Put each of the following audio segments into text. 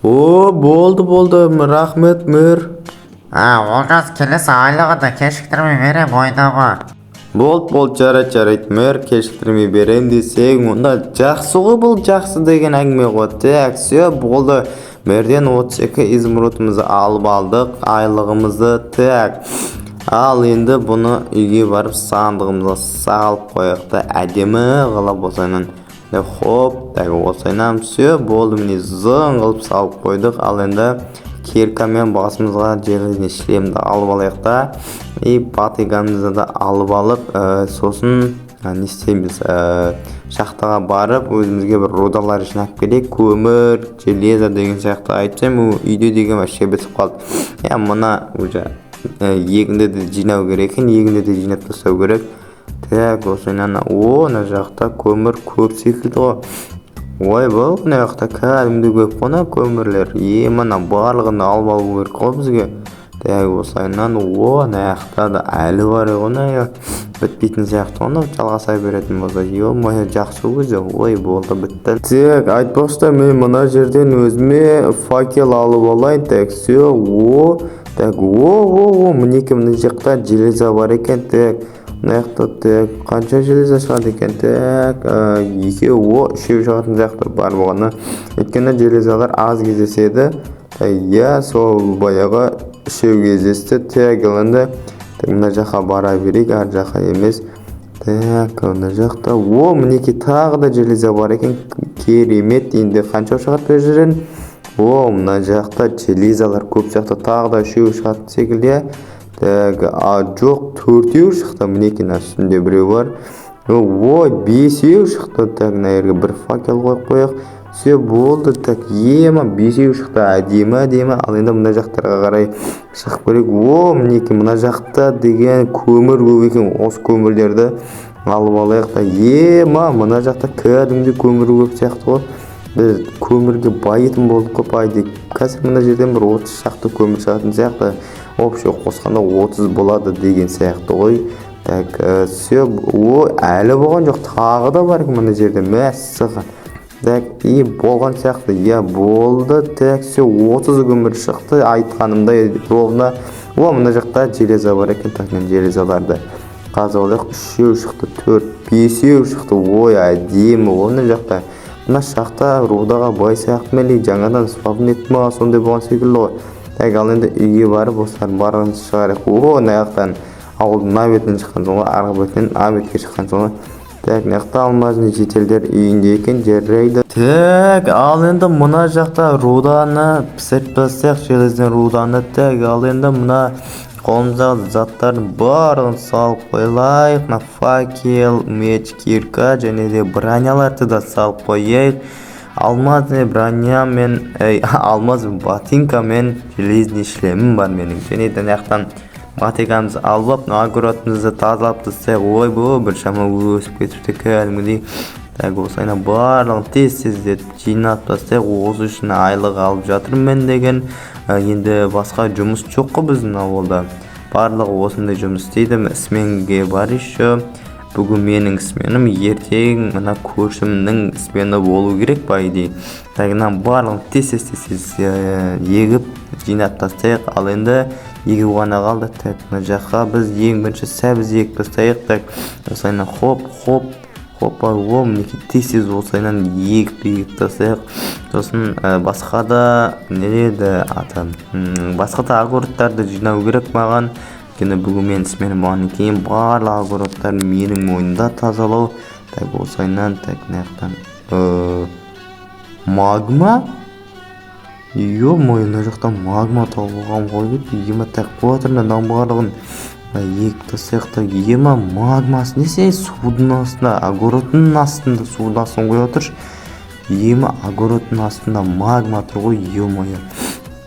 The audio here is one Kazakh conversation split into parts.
О, болды, болды, рахмет, мэр. А, Олжас, келесі айлығын да кешіктірмей берем, ойдама. Болды, болды, жарайды, жарайды, мэр, кешіктірмей берем десең, онда жақсы ғой, бұл жақсы деген әңгіме ғой. Так, все, болды. Мэрден 32 изумрудымызды алып алдық, айлығымызды. Так. Ал енді бұны үйге барып сандығымызға салып қояйық та, әдемі қылып осайынан. Хоп, так, осайынан, все, болды, міне, зың қылып салып қойдық. Ал енді киркамен басымызға железный шлемді алып алайық та, и батыгамызды да алып алып, сосын не істейміз? Шахтаға барып, өзімізге бір рудалар жинап келейік, көмір, железо деген сияқты. Айтсам, үйде деген вообще бітіп қалды. Иә, мына уже егінді де жинау керек екен, егінді де жинап тастау керек. Так, осыдан, о, мына жақта көмір көп секілді ғой. Ойбай, мына жақта кәдімгідей көп қой мына көмірлер. Е, мына барлығын алып алу керек қой бізге. Так, осылайынан, о, мына жақта да әлі бар ғой, мына бітпейтін сияқты ғой мынау, жалғаса беретін болса. Ё-моё, жақсы өзі. Ой, болды, бітті. Так, айтпақшы, мен мына жерден өзіме факел алып алайын. Так, все, о, так, о, о, о, мінекей, мына жақта железо бар екен. Так, мына жақта, так, қанша железо шығады екен? Так, екеу, о, үшеу шығатын сияқты бар болғаны, өйткені железолар аз кездеседі. Иә, сол баяғы үшеу кездесті. Так, ал енді, так, мына жаққа бара берейік, ар жаққа емес. Так, мына жақта, о, мінекей, тағы да железо бар екен, керемет. Енді қанша шығады бұл жерден? О, мына жақта железолар көп сияқты, тағы да үшеу шығатын секілді, иә. Так, а, жоқ, төртеу шықты, мінекей, мына үстінде біреу бар. Ой, бесеу шықты. Так, мына жерге бір факел қойып қояйық. Все, болды. Так, ема, бесеу шықты, әдемі, әдемі. Ал енді мына жақтарға қарай шығып көрейік. О, мінекей, мына жақта деген көмір көп екен, осы көмірлерді алып алайық та. Ема, мына жақта кәдімгідей көмір көп сияқты ғой, біз көмірге байитын болдық қой, по идее. Қазір мына жерден бір 30 шақты көмір шығатын сияқты, общий қосқанда 30 болады деген сияқты ғой. Так, все, о, әлі болған жоқ, тағы да бар екен мына жерде, мәссаған. Так, и болған сияқты, иә, болды. Так, все, 30 көмір шықты, айтқанымдай ровно. О, мына жақта железо бар екен. Так, мына железоларды қазып алайық. Үшеу шықты, төрт, бесеу шықты. Ой, әдемі ғой мына жақта. Мына шахта рудаға бай сияқты ма или жаңадан спавн етті ма, сондай болған секілді ғой. Так, ал енді үйге барып, осылардың барлығын шығарайық. О, мына жақтан ауылдың мына бетінен шыққан соң ғой, арғы бетінен а бетке шыққан соң ғой. Так, мына жақта алмазный жительдер үйінде екен, жарайды. Так, ал енді мына жақта руданы пісіріп тастайық, железный руданы. Так, ал енді мына қолымыздағы заттардың барлығын салып қоялайық. Мына факел, меч, кирка және де броняларды да салып қояйық. Алмазный броня мен, ей, алмаз ботинка мен железный шлемім бар менің. Және де мына жақтан мотыгамызды алып алып, мына огородымызды тазалап тастайық. Ойбой, біршама өсіп кетіпті кәдімгідей. Так, осылайынан барлығын тез тездетіп жинап тастайық. Осы үшін айлық алып жатырмын мен деген. Енді басқа жұмыс жоқ қой біздің ауылда, барлығы осындай жұмыс істейді. Сменге бар еще, бүгін менің сменім, ертең мына көршімнің смені болу керек, по идее. Так, мынаның барлығын тез тез тез тез егіп, жинап тастайық. Ал енді егу ғана қалды. Так, мына жаққа біз ең бірінші сәбіз егіп тастайық. Так, осылайынан, хоп, хоп, хопа, о, мінекей, тез тез осылайынан егіп егіп тастайық. Сосын басқа да не еді аты, басқа да огородтарды жинау керек маған, өйткені бүгін мен сменім болғаннан кейін барлық огородтар менің мойнымда тазалау. Так, осылайынан. Так, мына жақтан магма, ё-моё, мына жақтан магма тауып алған ғой ема. Так, қоя тұрыңдар, мынаның барлығын егіп тастайық та. Ема, магмасы несі судың астында, огородтың астында, судың астын қоя отыршы. Ема, огородтың астында магма тұр ғой, ё-моё.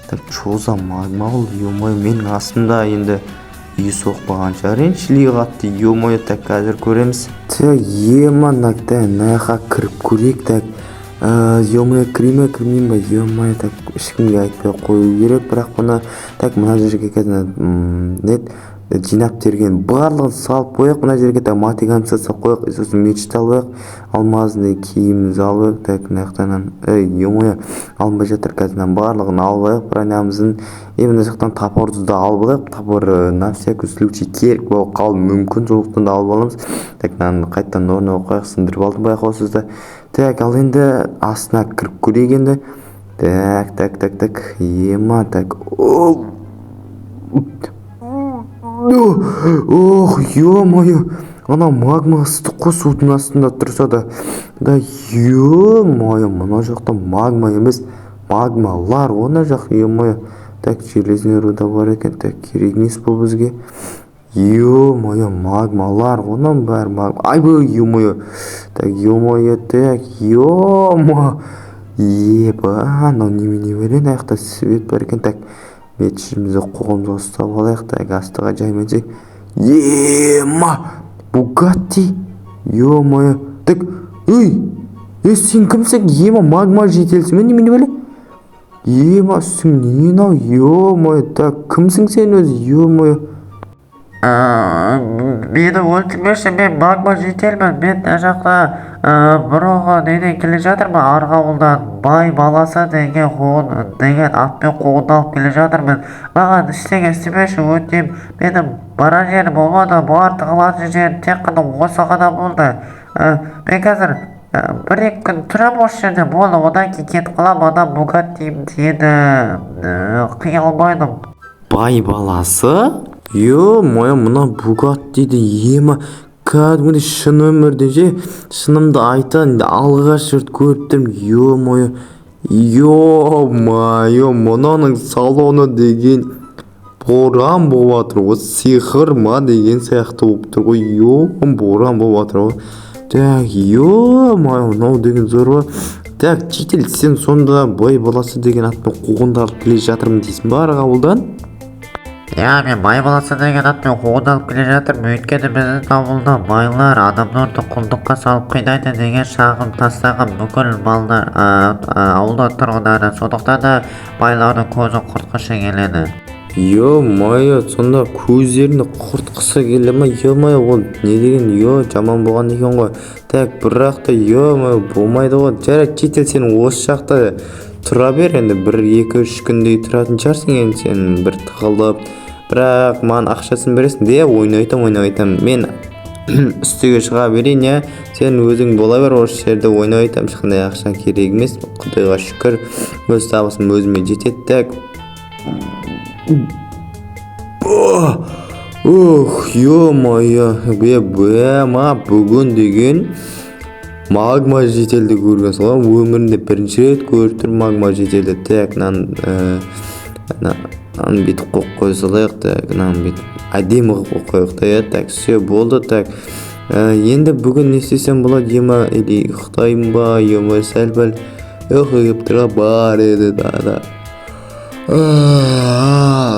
Так, чё за магма ол, ё-моё? Менің астымда енді үй соқпаған шығар енді, шіли қатты, ё-моё. Так, қазір көреміз. Так, ема, мына жаққа кіріп көрейік. Так, ё-моё, кіре ме, кірмеймін ба, ё-моё? Так, ешкімге айтпай қою керек бірақ бұны. Так, мына жерге қазір не Жинап терген барлығын салып қояйық мына жерге. Так, мотыгамызды салып қояйық, сосын мечті алып алайық, алмазный киімімізді алып алайық. Так, мына жақтан, ей, ё-моё, алынбай жатыр. Қазір мынаның барлығын алып алайық, бронямыздың. И мына жақтан топорды да алып алайық. Топор на всякий случай керек болып қалуы мүмкін, сондықтан да алып аламыз. Так, мынаны қайтадан орнына қояйық, сындырып алдым байқаусызда. Так, ал енді астына кіріп көрейік енді. Так, так, так, так, ема, так. Ох, ё-моё, анау магма ыстық қой судың астында тұрса да. Да, ё-моё, мына жақта магма емес, магмалар ғой мына жақ, ё-моё. Так, железный руда бар екен. Так, керек емес бұл бізге. Ё-моё, магмалар ғой мынаның бәрі, магма. Айбай, ё-моё. Так, ё-моё, так, ё-мо, еба, анау немене бар еді? Ана жақта свет бар екен. Так, мечімізді қолымызға ұстап алайық. Так, астыға жаймен. Ема, Бугатти, ё-моё. Так, ей, ей, сен кімсің? Ема, магма жительсің бе, немене бәле? Ема, үстің не мынау? Ё-моё, так, кімсің сен өзі, ё-моё? Мені өлтірмеші, мен магма жительмін. Мен мына жақта бұрынғы неден келе жатырмын, арғы ауылдан. Бай баласы деген қуғын деген атпен қуғындалып келе жатырмын. Маған ештеңе істемеші, өтінемін. Менің барар жерім болмады, бар тығылатын жерім тек қана осы ғана болды. Мен қазір 1-2 күн тұрамын осы жерде, болды, одан кейін кетіп қаламын. Ана Бугаттиімді енді қия алмаймын. Бай баласы, ё-моё, мына Бугаттиді, ема, кәдімгідей шын өмірде ше, шынымды айтайын, алғаш рет көріп тұрмын. Ё-моё, ё-моё, мынаның салоны деген боран болып жатыр ғой, сиқыр ма деген сияқты болып тұр ғой. Ё, боран болып жатыр ғой. Так, ё-моё, мынау деген зор ғой. Так, житель, сен сонда бай баласы деген атпен қуғындалып келе жатырмын дейсің ба арғы ауылдан? Иә, мен бай баласы деген атпен қуғындалып келе жатырмын, өйткені біздің ауылда байлар адамдарды құлдыққа салып қинайды деген шағым тастаған бүкіл балдар, ауылда тұрғындары. Сондықтан да байлардың көзі құртқысы келеді. Ё-моё, сонда көздеріне құртқысы келе ма? Ё-моё, ол не деген, ё, жаман болған екен ғой. Так, бірақ та, ё-моё, болмайды ғой. Жарайды, житель, сен осы жақта тұра бер енді, 1, 2, 3 күндей тұратын шығарсың енді сен бір тығылып. Бірақ маған ақшасын бересің де. Ойнайтам, ойнайтам, мен үстіге шыға берейін, иә, сен өзің бола бер осы жерде. Ойнайтам, ешқандай ақша керек емес, құдайға шүкір, өз табысым өзіме жетеді. Так. Ух, ё-моё, бе, ма, бүгін деген магма жительді көргенсің ғой, өмірімде бірінші рет көріп тұрмын магма жительді. Так, мынаны бүйтіп қойып қоя салайық. Так, мынаны бүйтіп әдемі қылып қойып қояйық та, иә. Так, все, болды. Так, енді бүгін не істесем болады, ема, или ұйықтаймын ба? Ема, сәл пәл ұйқы келіп тұр бар еді да,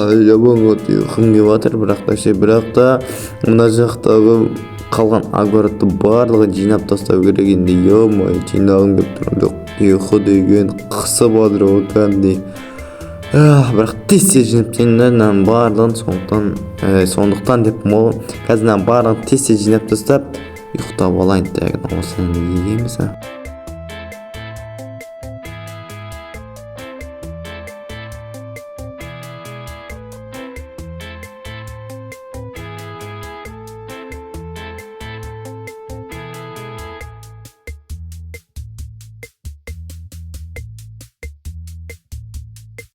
жаман қатты ұйқым келіп жатыр. Бірақ та ше, бірақ та мына жақтағы қалған огородты барлығын жинап тастау керек енді. Ё-моё, жинағым келіп тұрған жоқ, ұйқы деген қысып жатыр ғой кәдімгідей. Бірақ тез тез жинап тастайын да мынаның барлығын. Сондықтан деп ғой, қазір мынаның барлығын тез тез жинап тастап, ұйықтап алайын. Так, осыны егеміз, а.